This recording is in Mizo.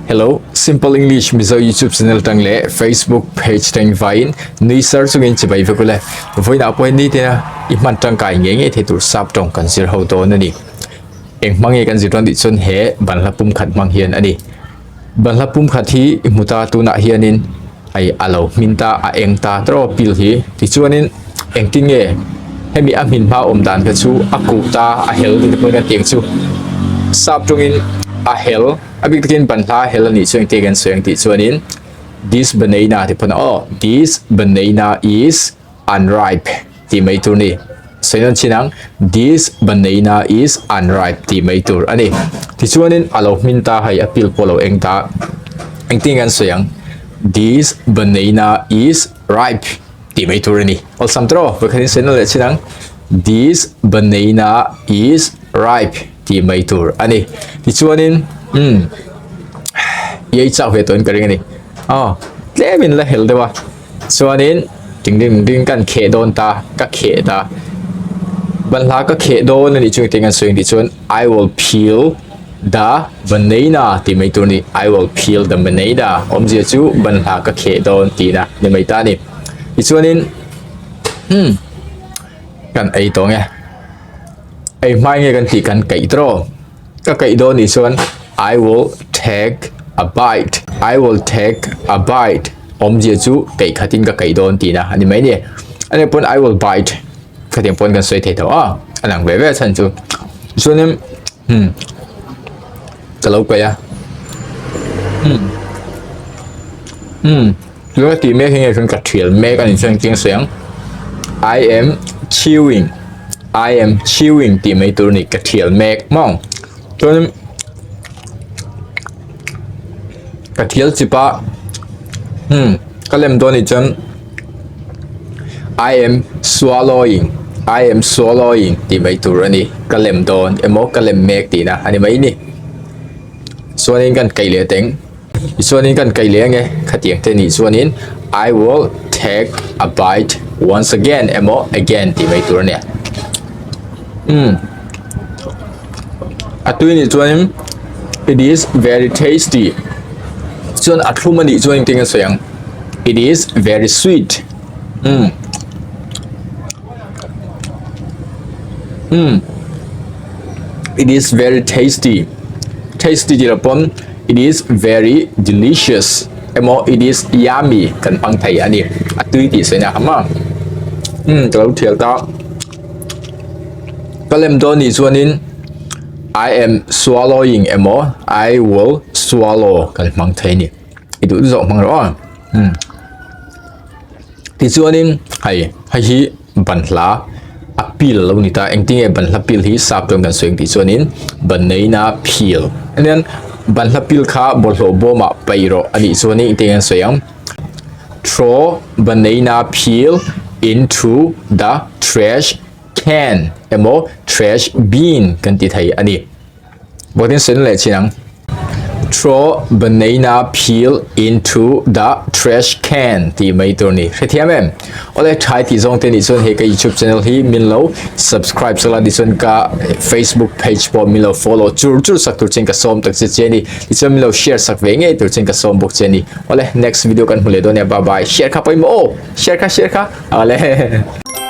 Hello, Simple English Mizo YouTube channel tang leh Facebook page tang vaiin nui sar chungin chibai vek ule. Vawiinah pawh hian nitina i hman tangkai ngei ngei thei tur sap tawng kan zir ho dawn a ni. Eng hmang nge kan zir dawn tih chuan he banhla pum khat hmang hian a ni. Banhla pum khat hi i hmu ta tunah hianin hei a lo hmin ta a eng ta tawp pil hi tichuanin engtin nge hemi a hmin hma awm dan kha chu a kuh ta a hel tih te pawhin kan tih ang chu sap tawngin a hel a bik takin banhla a hel a nih chu engtin nge kan sawi ang tih chuanin this banana tih pawn aw this banana is unripe tih mai tur a ni. Sawi nawn chin ang, This banana is unripe tih mai tur a ni. Tichuanin a lo hmin ta hei a pil pawh a lo eng ta. Engtin nge an sawi ang? This banana is ripe tih mai tur a ni. Awlsam tawh vawikhatin sawi nawn leh chin ang, This banana is ripe tih mai tur a ni. Tichuanin umm i ei chak ve tawhin ka ring a ni. Aw tlemin la hel deuh a. Chuanin ding ding ding kan kheh dawn ta, ka kheh ta. Banhla ka kheh dawn a nih chu engtin kan sawi ang tih chuan I will peel the banana tih mai tur a ni. I will peel the banana awmzia chu banhla ka kheh dawn tihna ni mai ta a ni. Tichuanin umm kan ei tawh ang e. Ei hmai nge kan tih kan kaih tawh. Ka kaih dawn nih chuan I will take a bite, I will take a bite awmzia chu kaih khatin ka kaih dawn tihna a ni mai ni. A nih pawn I will bite khatiang pawn kan sawi thei tho a, a lang ve ve a chhan chu. Chuanin hmm ka lo kaih a, hmm hmm tuna tih mek hi nge chuan ka thial mek a ni chuan engtin sawi ang I am chewing. I am chewing tih mai tur a ni ka thial mek maw chuan ka thial chip a hmm ka lem dawn anih chuan I am swallowing I am swallowing tih mai tur a ni ka lem dawn emaw ka lem mek tihna a ni mai ni chuanin kan kaih leh teng. Tichuanin kan kaih leh ange khatiang te nih chuanin I will take a bite once again emaw again tih mai tur a nia. Umm a tui nih chuanin it is very tasty chuan a thlum a nih chuan engtin nge sawi ang it is very sweet umm umm it is very tasty tasty tih loh pawn. It is very delicious emaw it is yummy kan hmang thei a ni. A tui tih sawi na kha maw? Umm ka lo thial ta. Ka lem dawn nih chuanin I am swallowing emaw I will swallow kan hmang thei a ni. I duh zawk hmang rawh aw. Umm. Tichuanin hei hei hi banhla a pil a lo ni ta engtin nge banhla pil hi sap chuan kan sawi ang tih chuanin banana peel anian banhla pil kha bawlhhlawh bawmah paih rawh a nih chuanin engtin nge an sawi ang throw banana peel into the trash can emaw trash bin kan ti thei a ni. Bawtin sen leh chin ang. Throw banana peel into the trash can tih mai tur ni. Hrethiam em? Awle thai tih zawng te nih chuan hei ka YouTube channel hi min lo subscribe sak la tichuan ka Facebook page pawh min lo follow chur chur sak tur chin ka sawm tak che che ni. Tichuan min lo share sak ve ngei tur chin ka sawm bawk che ni. Awle next video kan hmu leh dawn nia bye bye. Share kha pawimawh aw. Share kha share kha. Awle.